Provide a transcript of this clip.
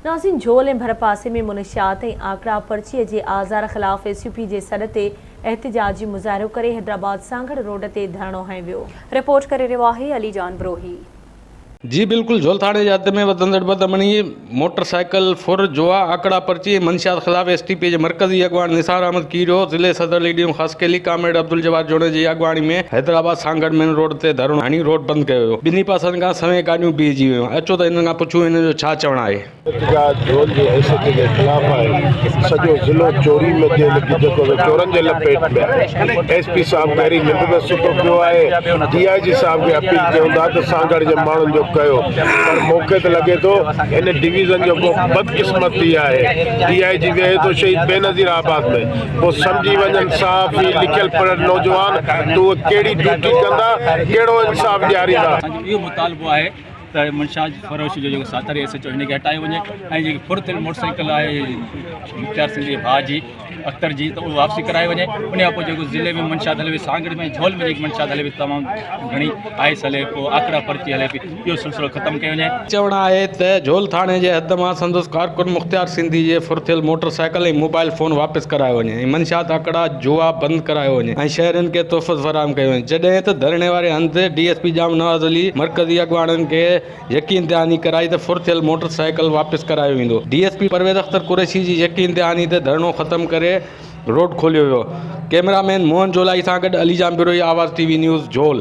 ناظرين جھول ۽ ڀرپاسي ۾ منشيات ۽ آڪڙا پرچي جي آزار خلاف ايس يو پي جي سڏ تي احتجاجي مظاهرو ڪري حيدرآباد سانگهڙ روڊ تي ڌرڻو هنيو ويو. رپورٽ ڪري رهيو آهي علي جان بروهي. جي بلڪل جھول ٿاڻي جي حد ۾ وڌندڙ بدامني، موٽر سائيڪل ڦر، جوا، آڪڙا پرچي ۽ منشيات خلاف ايس ٽي پي جي مرڪزي اڳواڻ نثار احمد کيريو، ضلعي صدر علي ڏيون خاصخيلي، ڪامريڊ عبدالجبار جوڻيجي جي اڳواڻي ۾ حيدرآباد سانگهڙ مين روڊ تي ڌرڻو هڻي روڊ بند ڪيو ويو، ٻنهي پاسن کان سوين گاڏيون بيهجي ويون، اچو ته هنن کان پڇون هنن جو ڇا چوڻ آهي. احتجاج جھول جي ايس ايچ جي خلاف آهي سڄو ضلعو چوري ۾ جي لڳي جيڪو سو چورن جي لپيٽ ۾ آهي ايس پي صاحب گهري ننڊ ۾ ستو پيو آهي ڊي I جي صاحب کي اپيل ڪيون ٿا ته سانگهڙ جي ماڻهن جو ڪيو پر مونکي ته لڳي ٿو هن ڊويزن جو ڪو بدقسمتي آهي ڊي I جي ويهي ٿو شهيد بينظير آباد ۾ پوء سمجهي وڃن صحافي لکيل پڙهيل نوجوان ته اهي ڪهڙي ڊيوٽي ڪندا ڪهڙو انصاف ڏياريندا. اسان جو اهو مطالبو آهي ته منشاج فروش جو جيڪو ساٿاري ايس ايچ او هن کي هٽايو وڃي ۽ جيڪي ڦر ٿيل موٽر سائيڪل آهي مختيار سنڌ جي ڀاء جي اختر جي ته اهو واپسي ڪرائي وڃي ان کان پوء جيڪو ضلعي ۾ منشيات هلي پئي سانگهڙ ۾ جھول ۾ جيڪي منشيات هلي پئي تمام گهڻي آئس هلي پوء آڪڙا پرچي هلي پئي اهو سلسلو ختم ڪيو وڃي. چوڻ آهي ته جھول ٿاڻي جي حد مان سندس ڪارڪن مختيار سنڌي جي ڦر ٿيل موٽر سائيڪل ۽ موبائل فون واپس ڪرايو وڃي ۽ منشيات آڪڙا جوا بند ڪرايو وڃي ۽ شهرين کي تحفظ فراهم ڪيو وڃي جڏهن ته ڌرڻي واري هنڌ D S P Jam Nawaz Ali مرڪزي اڳواڻن کي يقين دهاني ڪرائي ته ڦر ٿيل موٽر سائيڪل واپس ڪرايو ويندو D S P Pervez Akhtar Qureshi جي يقين دهاني تي ڌرڻو ختم ڪري روڊ کوليو ويو ڪئميرا مين موهن جولائي سان گڏ Ali Jan Brohi Awaz T V news Jhol.